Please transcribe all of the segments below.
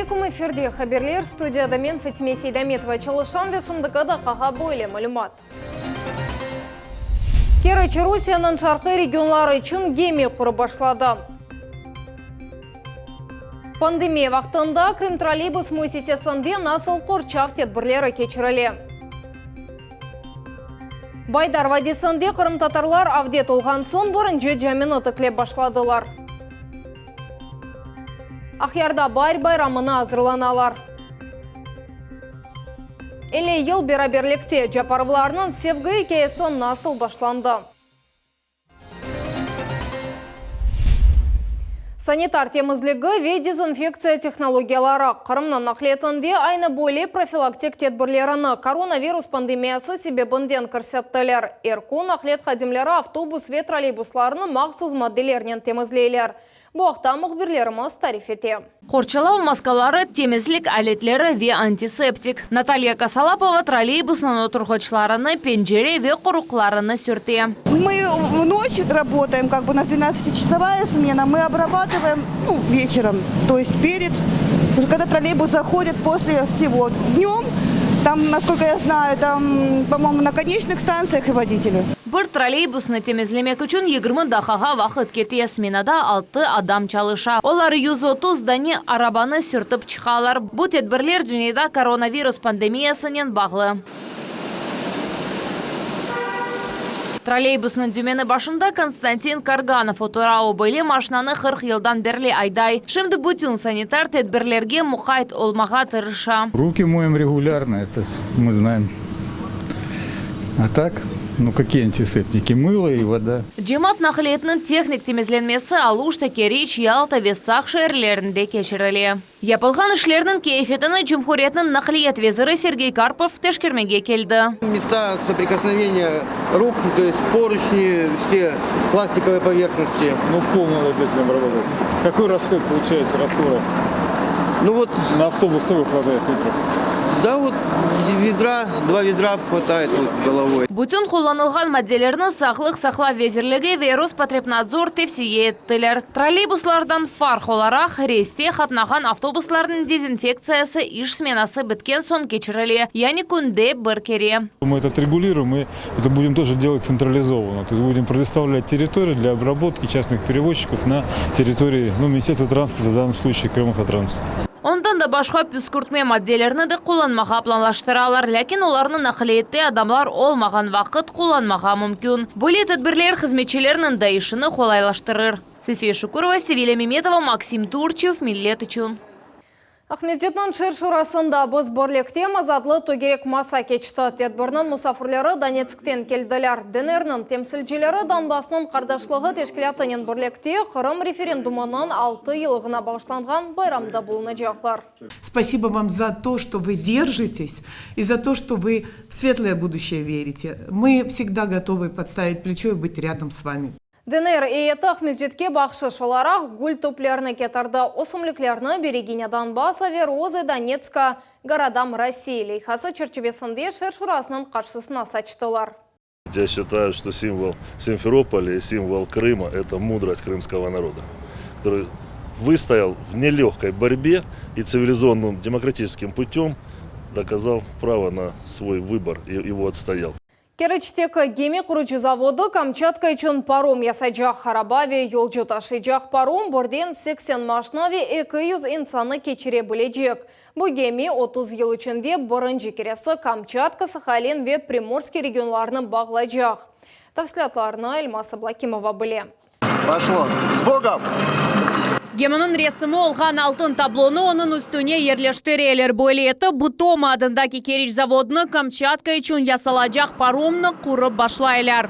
aleyküm, efirde haberler, studiyada men Fatime Seydametova çalışam ve şimdiki daqqağa böyle malümat. Keriç, Rusiyeniñ şarqiy regionları içün gemi qurıp başladı. Pandemiya vaqtında Krımtrolleybus müessisesinde nasıl qorçav tedbirleri keçirile? Baydar vadisinde qırımtatarlar avdet olğan soñ birinci camini tiklep başladılar. Aqyarda baar bayramına azırlanalar. 50 yıl beraberlikte, Caparovlarnıñ sevgi ikâyesi nasıl başlandı? Sanitar temizligi ve dezinfektsiya tehnologiyaları, Qırımnıñ naqliyatında aynı böyle profilaktik tedbirlerini koronavirus pandemiyası sebebinden kirsettiler. Er kün naqliyat hadimleri avtobus ve trolleybuslarnı mahsus maddelernen temizleyler. Bu aqta mühbirlerimiz tarif ete. Qorçalav maskaları, temizlik aletleri ve antiseptik. Natalya Kosolapova trolleybusnıñ oturğıçlarını, pencere ve qoruqlarını sürte. Мы в ночь работаем, как бы у нас двенадцатичасовая смена, мы обрабатываем, ну, вечером, то есть перед, уже когда троллейбус заходит, после всего. Днем, там, насколько я знаю, там, по-моему, на конечных станциях и водители. Bir trolleybusnı temizlemek içün 20 daqqağa vaqıt kete, smenada altı adam çalışa. Olar 130 dane arabanı sürtip çıqalar. Bu tedbirler dünyada koronavirus pandemiyasınen bağlı. Trolleybusnıñ dümeni başında Konstantin Karganov otura, o böyle maşinanı 40 yıldan berli ayday. Şimdi bütün sanitar tedbirlerge muqayt olmağa tırışa. Руки моем регулярно, это мы знаем. А так, ну какие антисептики? Мыло и вода. Cemaat naqliyatınıñ tehnik temizlenmesi Aluşta, Keriç, Yalta ve Saq şeerlerinde keçirile. Yapılğan işlerniñ keyfiyetini cumhuriyetniñ naqliyat veziri Sergey Karpov teşkermege keldi. Места соприкосновения рук, то есть поручни, все пластиковые поверхности. Ну, пол надо обязательно обрабатывать. Какой расход получается раствора? Ну вот, На автобус сколько хватает литров? Да вот ведра, два ведра хватает вот головой. Bütün qullanılğan maddelerni Sağlıq saqlav vezirligi ve Rospotrebnadzor tevsiye ettiler. Trolleybuslardan farq olaraq, reyste qatnağan avtobuslarnıñ dezinfektsiyası iş smenası bitken soñ keçirile, yani künde bir kere. Мы этот регулируем и это будем тоже делать централизованно. То есть будем предоставлять территорию для обработки частных перевозчиков на территории, ну, Министерства транспорта, в данном случае Крымавтотранс. Ondan da başqa püskürtme maddelerini de qullanmağa planlaştıralar, lâkin olarnı naqliyette adamlar olmağan vaqıt qullanmağa mümkün. Böyle tedbirler hızmetçilerniñ de işini qolaylaştırır. Safiye Şukurova, Sevilâ Memetova, Maksim Turçev, Millet içün. Aqmescitniñ şeer şurasında Biz birliktemiz adlı tögerek masa keçti. Tedbirniñ musafirleri Donetskten keldiler. DNRniñ temsilcileri Donbassnıñ qardaşlığı teşkilâtınen birlikte Qırım referendumınıñ altı yıllığına bağışlanğan bayramda bulunacaqlar. Spasibo vam za to, çto vı derjites i za to, çto vı v svetloye buduşçeye verite. Mı vsegda gotovı podstavit pleço i bıt râdom s vami. DNR eyyeti Aqmescitke bahşış olaraq gül tüplerini ketirdi. Ösümliklerni Bereginya Donbassa ve Rozı Donetska gorodam Rossii leyhası çerçivesinde şeer şurasınıñ qarşısına saçtılar. Ya считаю, что символ Симферополя и символ Крыма – это мудрость крымского народа, который выстоял в нелегкой борьбе и цивилизованным демократическим путем доказал право на свой выбор и его отстоял. Keriçteki gemi qurucı zavodı Kamçatka içün parom yasaycaq. Araba ve yolcu taşıycaq parom birden 80 maşna ve 200 insannı keçire bilecek. Bu gemi 30 yıl içinde birinci keresi Kamçatka, Sahalin ve Primorskiy regionlarını bağlaycaq. Tafsilâtlarnı Elmaz Ablâkimova bile. Poşlo! S Bogom! Geminiñ resimi olğan altın tablonı onıñ üstüne yerleştireler. Böyle etip, Butoma adındaki Keriç zavodını Kamçatka içün yasalacaq paromnı qurıp başlaylar.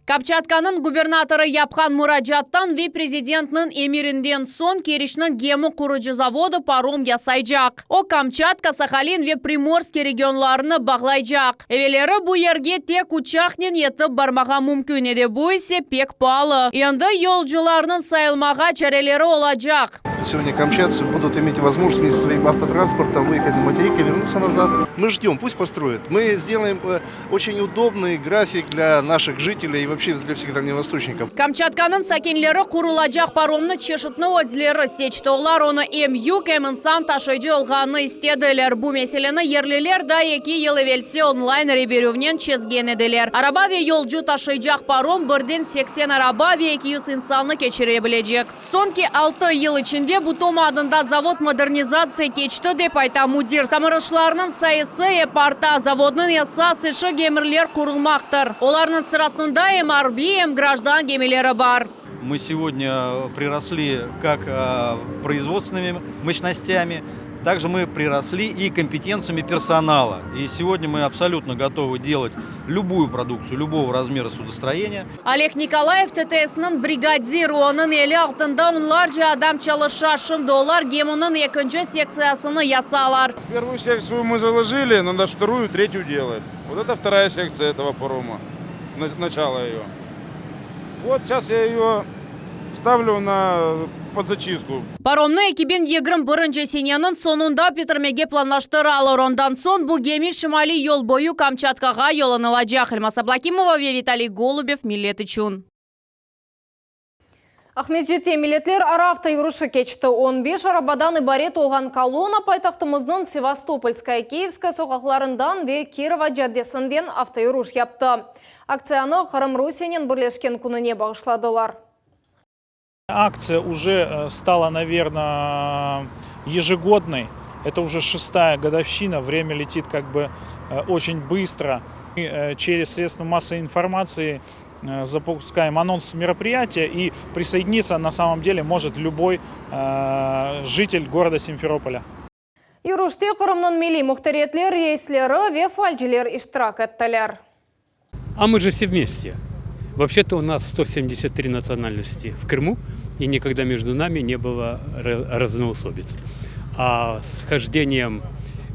Kamçatkanıñ gubernatorı yapqan muracaattan ve prezidentniñ emirinden soñ Keriçniñ gemi qurucı zavodı parom yasaycaq. O, Kamçatka, Sahalin ve Primorskiy regionlarını bağlaycaq. Evelleri bu yerge tek uçaqnen yetip barmağa mümkün edi, bu ise pek paalı. Endi yolcularnıñ sayılmağa çareleri olacaq. Сегодня камчатцы будут иметь возможность вместе со своим автотранспортом выехать на материк и вернуться назад. Мы ждем, пусть построят. Мы сделаем э, очень удобный график для наших жителей и вообще для всех дальневосточников. Kamçatkanıñ sakinleri qurulacaq paromnı çeşitni özleri seçti. Olar onı em yük, em insan taşıyıcı olğanını istediler. Bu meseleni yerliler daa eki yıl evelsi onlayn rey berüvnen çezgen ediler. Araba ve yolcu taşıycaq parom birden 80 araba ve 200 insannı keçire bilecek. Soñki altı yıl içinde Butoma adında zavod modernizatsiya keçti, dep ayta müdir. Sımarışlarnıñ sayısı ep arta. Zavodnıñ esas işi gemirler qurulmaqtır. Olarnıñ sırasında em arbiy, em grajdan gemileri bar. Мы сегодня приросли как производственными мощностями, также мы приросли и компетенциями персонала. И сегодня мы абсолютно готовы делать любую продукцию, любого размера судостроения. Oleg Nikolayev TTSniñ brigadiri, onıñ eli altında onlarca adam çalışa. Şimdi olar geminiñ ekinci sektsiyasını yasalar. Первую секцию мы заложили, надо вторую, третью делать. Вот это вторая секция этого парома, начало ее. Вот сейчас я ее ставлю на под зачистку. Paromnı 2021 seneniñ soñunda bitirmege planlaştıralar. Ondan soñ bu gemi şimaliy yol boyu Kamçatkağa yollanılacaq. Elmaz Ablakimova ve Vitaliy Golubev Millet içün. Aqmescitte milletler ara avto yürüşi keçti. 15 arabadan ibaret olğan kolonna paytahtımıznıñ Sevastopolskaya, Kiyevskaya soqaqlarından ve Kirova caddesinden avto yürüş yaptı. Aktsiyanı Qırım Rusiyenen birleşken kününe bağışladılar. Акция уже э, стала, наверное, ежегодной. Это уже шестая годовщина, время летит как бы э, очень быстро. Мы э, через средства массовой информации запускаем анонс мероприятия, и присоединиться на самом деле может любой житель города Симферополя. Yürüşte Qırımnıñ milliy muhtariyetler reisleri ve faalciler iştirak ettiler. А мы же все вместе. Вообще-то у нас 173 национальности в Крыму, и никогда между нами не было разноусобиц. А с вхождением,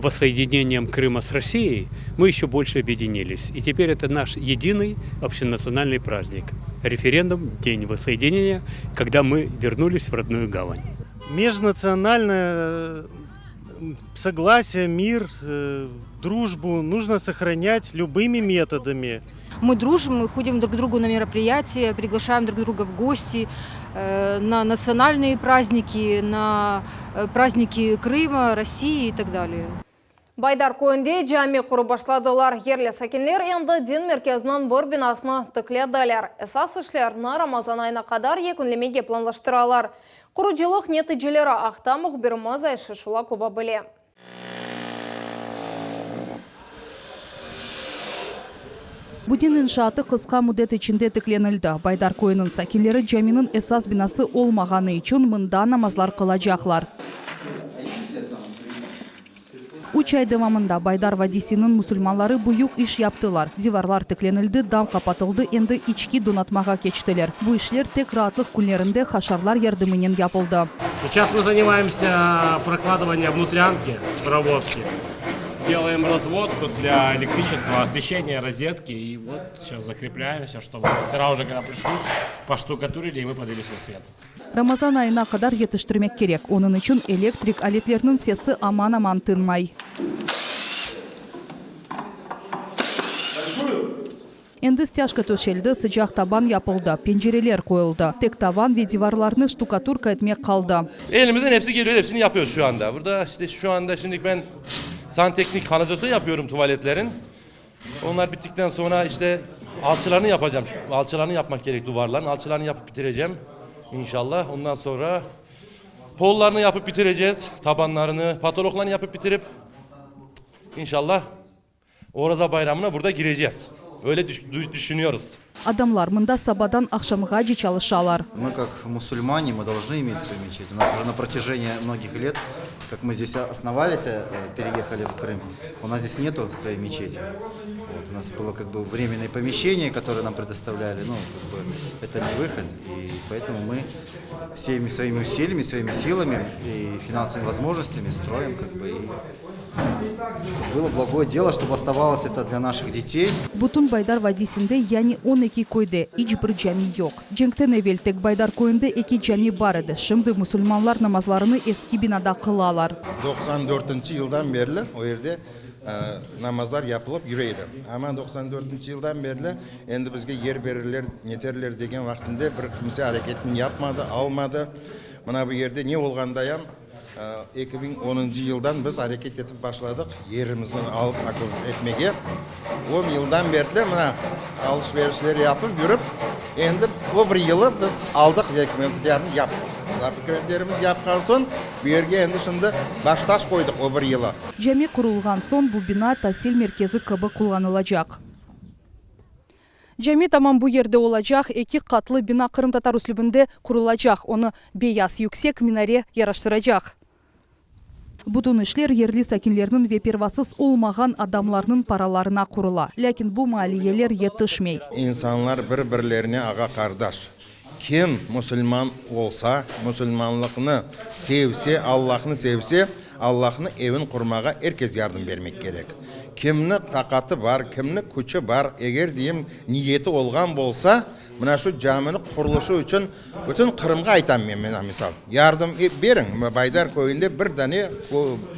воссоединением Крыма с Россией мы еще больше объединились. И теперь это наш единый общенациональный праздник. Референдум, День воссоединения, когда мы вернулись в родную гавань. Межнациональное согласие, мир, э, дружбу нужно сохранять любыми методами. Мы дружим, мы ходим друг к другу на мероприятия, приглашаем друг друга в гости, э, на национальные праздники, на э, праздники Крыма, России и так далее. Baydar köyünde cami qurıp başladılar. Yerli sakinler endi din merkeziniñ bir binasını tiklediler. Esas işlerni Ramazan ayına qadar yekünlemege planlaştıralar. Qurucılıq neticeleri aqta mühbirimiz Ayşe Şulakova bile. Bu din inşaatı qısqa müddet içinde tiklenildi. Baydar köyüniñ sakinleri caminiñ esas binası olmağanı içün mında namazlar qılacaqlar. Üç ay devamında Baydar vadiysiniñ musulmanları büyük iş yaptılar, divarlar tiklenildi, dam qapatıldı, endi içki donatmağa keçtiler. Bu işler tek raatlıq künlerinde haşarlar yardımınen yapıldı. Сейчас мы занимаемся прокладыванием внутрянки, проводки. Делаем разводку для электричества, освещения, розетки. И вот сейчас закрепляемся, чтобы мастера уже когда пришли, поштукатурили и мы подвели сюда свет. Ramazan ayına qadar yetiştirmek kerek, onıñ içün elektrik aletlerniñ sesi aman-aman tınmay. Endi stâjka töşeldi, sıcaq taban yapıldı, pencereler qoyuldı. Tek tavan ve divarlarnı ştukaturka etmek qaldı. Elimizden hepsi geliyor, hepsini yapıyoruz şu anda. Burada işte şu anda şimdi ben santeknik kanalizasyon yapıyorum tuvaletlerin. Onlar bittikten sonra işte alçılarını yapacağım. Alçılarını yapmak gerek duvarların. Alçılarını yapıp bitireceğim inşallah. Ondan sonra pollarını yapıp bitireceğiz. Tabanlarını, patologlarını yapıp bitirip inşallah Oraza bayramına burada gireceğiz. Öyle düşünüyoruz. Adamlar mında sabadan aqşamğace çalışalar. Мы как мусульмане, мы должны иметь свою мечеть. У нас уже на протяжении многих лет, как мы здесь основались, э, переехали в Крым, у нас здесь нету своей мечети. Вот, у нас было как бы временное помещение, которое нам предоставляли, ну, как бы это не выход, и поэтому мы всеми своими усилиями, своими силами и финансовыми возможностями строим как бы и. Чтобы было благое дело, чтобы оставалось это для наших детей. Bütün Baydar vadiysinde, yani 12 köyde, iç bir cami yoq. Cenkten evel tek Baydar köyünde eki cami bar edi. Şimdi musulmanlar namazlarını eski binada qılalar. 94-nci yıldan berli o yerde namazlar yapılıp yüre edi. Amma 94-nci yıldan berli endi bizge yer berirler, neterler degen vaqtında bir kimse areketini yapmadı, almadı. Mına bu yerde ne olğandayam 2010-ncı yıldan biz areket etip başladıq yerimizni alıp etmege. On yıldan berli mına alış-verişler yapıp yürip, endi o bir yılı biz aldıq dokumentlerni yaptıq. Dokumentlerimiz yapqan soñ bu yerge endi şimdi baştaş qoydıq o bir yılı. Cami qurulğan soñ bu bina tasil merkezi kibi qullanılacaq. Cami tamam bu yerde olacaq, eki qatlı bina qırımtatar üslübinde qurulacaq, onı beyaz yüksek minare yaraştıracaq. Bütün işler yerli sakinlerniñ ve pervasız olmağan adamlarnıñ paralarına qurula. Lâkin bu maliyeler yetişmey. İnsanlar bir-birlerine ağa-qardaş. Kim musulman olsa, musulmanlıqnı sevse, Allahnı sevse, Allahnı evin qurmağa er kes yardım bermek kerek. Kimni taqatı bar, kimni küçü bar, eger deyim niyeti olğan bolsa, mına şu camini qurulışı içün bütün Qırımğa aytam men, mına misal, yardım beriñ, Baydar köyünde bir dane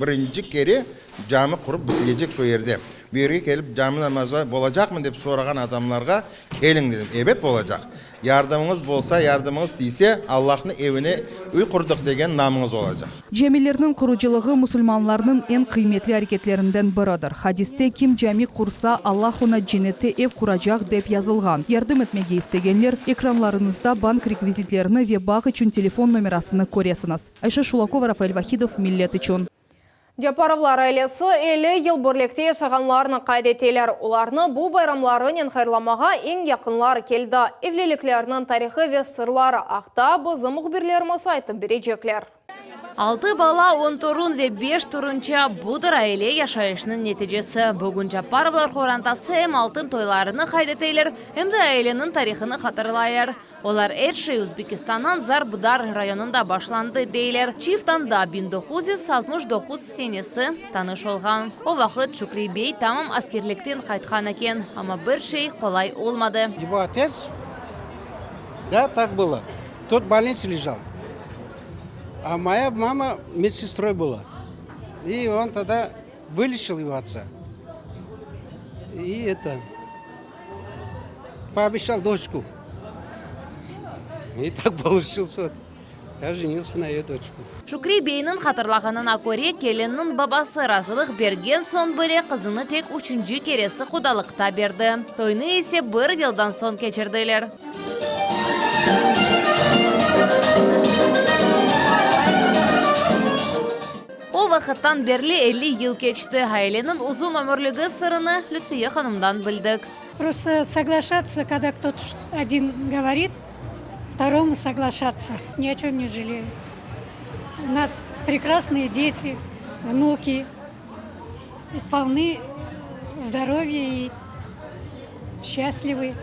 birinci kere cami qurıp bitirecek şu yerde. Bu yerge kelip cami namazı bolacaqmı dep sorağan adamlarğa keliñ dedim, ebet bolacaq. Yardımıñız bolsa, yardımıñız tiyse, Allahnıñ evine üy qurdıq degen namıñız olacaq. Camilerniñ qurucılığı musulmanlarnıñ eñ qıymetli areketlerinden biridir. Hadiste, Kim cami qursa, Allah oña cennette ev quracaq, dep yazılğan. Yardım etmege istegenler, ekranlarıñızda bank rekvizitlerini ve bağ içün telefon nomerasını köresiñiz. Ayşe Şulakova, Rafael Vahidov, Millet içün. Caparovlar ailesi 50 yıl birlikte yaşağanlarını qayd eteler. Olarnı bu bayramlarınen hayırlamağa eñ yaqınları keldi. Evlilikleriniñ tarihı ve sırları aqta bizim mühbirlerimiz aytıp berecekler. Altı bala, on torun ve beş torunça, budır aile yaşayışınıñ neticesi. Bugün Caparovlar qorantası em altın toylarını qayd eteler, em de aileniñ tarihını hatırlaylar. Olar er şey Özbekistannıñ Zarbudar rayonında başlandı, deyler. Çift anda 1969 senesi tanış olğan. O vaqıt Şükri bey tamam askerlikten qaytqan eken, amma bir şey qolay olmadı. Его отец, да, так было, тот в больнице лежал, а моя мама медсестрой была. И он тогда вылечил его отца. И это, пообещал дочку. И так получилось вот. Я женился на ее дочку. Şükri beyniñ hatırlağanına köre, kelinniñ babası razılıq bergen soñ bile qızını tek üçünci keresi qudalıqta berdi. Toynı ise bir yıldan soñ keçirdiler. O vaqıttan berli 50 yıl keçti. Aileniñ uzun ömürligi sırını Lütfiye hanımdan bildik. Просто соглашаться, когда кто-то один говорит, второму соглашаться. Ни о чем не жалею. У нас прекрасные дети, внуки, полны здоровья и счастливы,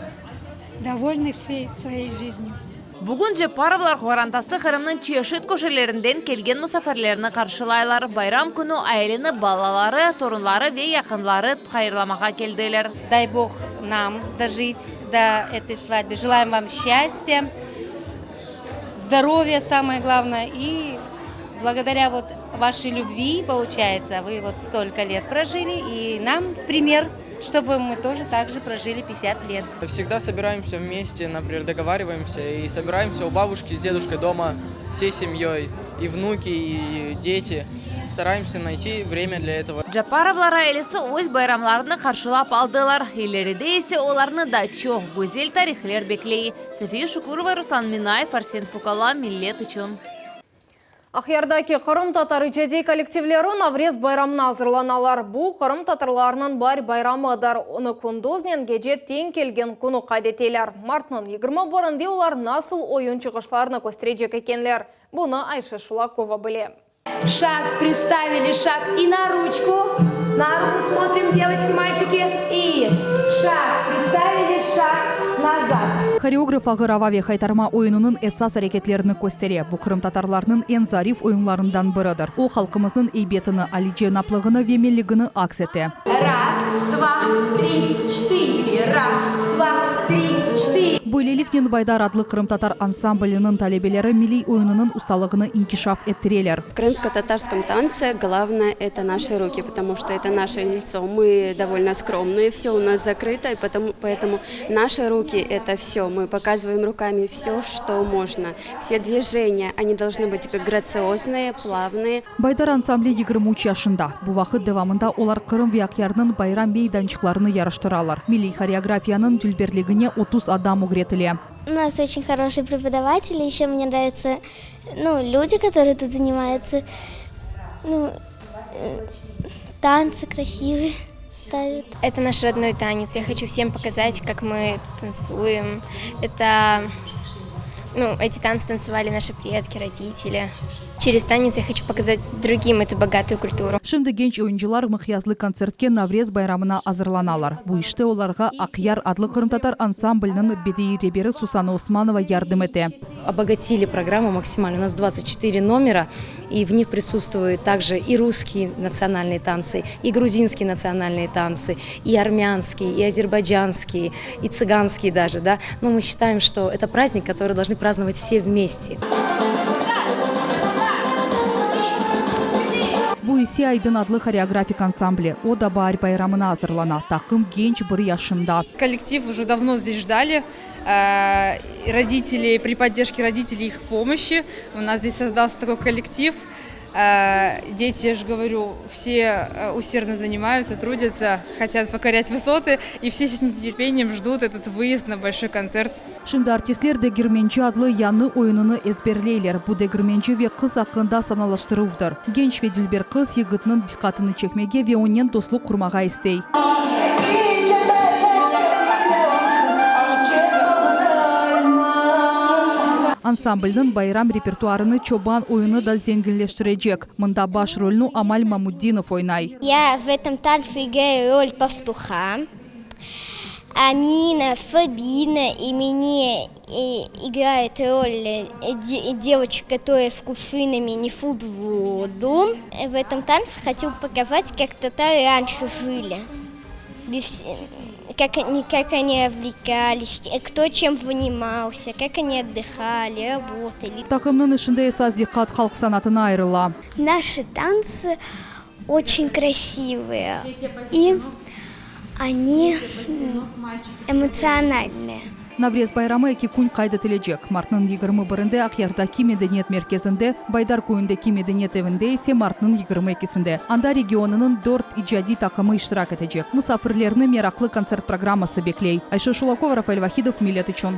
довольны всей своей жизнью. Bugün Cepparovlar qorantası Qırımnıñ çeşit köşelerinden kelgen musafirlerni qarşılaylar. Bayram künü aileni balaları, torunları ve yaqınları hayırlamağa keldiler. Дай Бог нам дожить до этой свадьбы. Желаем вам счастья, здоровья, самое главное. И благодаря вот вашей любви, получается, вы вот столько лет прожили, и нам пример, чтобы мы тоже так же прожили 50 лет. Всегда собираемся вместе, например, договариваемся и собираемся у бабушки с дедушкой дома всей семьей, и внуки, и дети. Стараемся найти время для этого. Capparovlar ailesi öz bayramlarını qarşılap aldılar. İleride ise olarnı da çoq güzel tarihler bekley. Safiye Şukurova, Ruslan Minayev, Arsen Fukala, Millet içün. Aqyardaki qırımtatar icadiy kollektivleri Navrez bayramına azırlanalar. Bu, qırımtatarlarnıñ baar bayramıdır. Onı kündüznen gece teñ kelgen künü qayd eteler. Martnıñ 21-inde olar nasıl oyun çıqışlarını kösterecek ekenler? Bunı Ayşe Şulakova bile. Шаг, приставили шаг и на ручку. На руку смотрим, девочки, мальчики. И шаг, приставили шаг назад. Horeograf ağır ava ve haytarma oyunınıñ esas areketlerini köstere. Bu qırımtatarlarnıñ eñ zarif oyunlarından biridir. O, halqımıznıñ eybetini, alicenaplığını ve menligini aks ete. Raz, dva, tri, çtıri, raz, dva, tri, çtıri. Böyleliknen Baydar adlı qırımtatar ansambliniñ talebeleri milliy oyunınıñ ustalığını inkişaf ettireler. V krımsko-tatarskom tantse glavnoye eto naşi ruki, potomu çto eto naşe litso, mı dovolno skromnıye, vse u nas zakrıto, i potomu, poetomu naşi ruki eto vse, mı pokazyvaem rukami vse, çto mojno, vse dvijeniya, oni dolžnı bıt gratsioznoye, plavnoye. Baydar ansambli 23 yaşında. Bu vaqıt devamında olar Qırım ve Aqyarnıñ bayram meydançıqlarını yarıştıralar. Milliy horeografiyanıñ dülberligine 30 adam ögretile. U nas oçen horoşiy prepodavateli, eşe mne nravitsya, nu, lüdi, kotorıye tut zanimayutsya, nu, tantsı krasivıye stavят. Eto naş rodnoy tanets, ya hoçu vsem pokazat, kak mı tantsuem, eto, nu, eti tantsı tantsovali naşi predki, roditeli. Çerez tanets ya hoçu pokazat drugim etu bogatuyu kulturu. Şimdi genç oyuncılar mıqyaslı kontsertke Navrez bayramına azırlanalar. Bu işte olarğa Aqyar adlı qırımtatar ansambliniñ bediiy reberi Susana Osmanova yardım ete. Obogatili programmu maksimalno. U nas 24 nomera, i v nih prisutstvuют takje i russkiye natsionalnıye tantsı, i gruzinskiye natsionalnıye tantsı, i armânskiye, i azerbaycanskiye, i tsıganskiye daje, da. No mı sçitaem, çto eto prazdnik, kotorıy dolžnı prazdnovat vse vmeste. Bu ise Aydın adlı horeografik ansambli. O da baar bayramına azırlana. Taqım genç bir yaşında. Kollektiv uje davno zdes ždali. Roditeli, pri podderjke roditeley i ih pomoşçi u nas zdes sozdalsâ takoy kollektiv. Deti, ya je govoryu, vse userdno zanimayutsâ, trudyatsâ, hotât pokorât vısotı, i vse s neterpeniyem jdut etot vıezd na bolşoy kontsert. Şimdi artistler Degirmenci adlı yañı oyunını ezberleyler. Bu degirmenci ve qız aqqında sanalaştıruvdır. Genç ve dülber qız yigitniñ diqqatını çekmege ve onen dostluq qurmağa istey. Ansamblniñ bayram repertuarını Çoban oyunı da zenginleştirecek. Mında baş rolni Amal Mamutdinov oynay. Ya v etom tanfe igrayu rol pastuha. Amina, Fabina i Mine igrayut rol devoçek, kotorıye s kuvşinami nesut vodu. V etom tanfe hotel pokazat, kak tatarı ranşe jili, kak kak oni razvlekalis, kto çem zanimalsâ, kak oni otdıhali, rabotali. Taqımnıñ işinde esas diqqat halq sanatına ayırıla. Naşı tantsı oçen krasivıye i oni emotsionalnıye. Navrez bayramı eki kün qayd etilecek. Martnıñ 21-inde Aqyardaki medeniyet merkezinde, Baydar köyündeki medeniyet evinde ise martnıñ 22-sinde. Anda regionınıñ dört icadiy taqımı iştirak etecek. Musafirlerni meraqlı kontsert programması bekley. Ayşe Şulakova, Rafael Vahidov, Millet içün.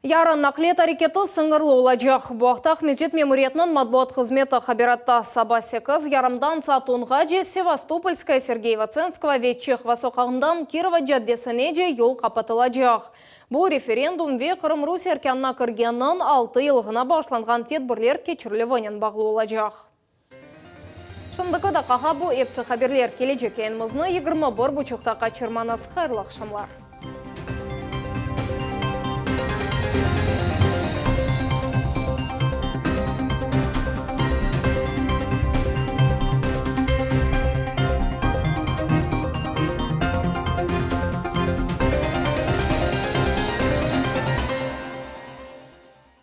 Yarın naqliyat areketi sıñırlı olacaq. Bu aqta Aqmescit memuriyetiniñ matbuat hızmeti haber etti. Saba sekiz yarımdan saat onğace Sevastopolskaya, Sergeyevo-Tsenskogo ve Çehova soqağından Kirova caddesinece yol qapatılacaq. Bu, referendum ve Qırım Rusiye erkânına kirgeniniñ altı yıllığına bağışlanğan tedbirler keçirilüvinen bağlı olacaq. Şimdiki daqqağa bu epsi haberler. Kelecek yayınımıznı 21 buçuqta qaçırmañız. Hayırlı aqşamlar.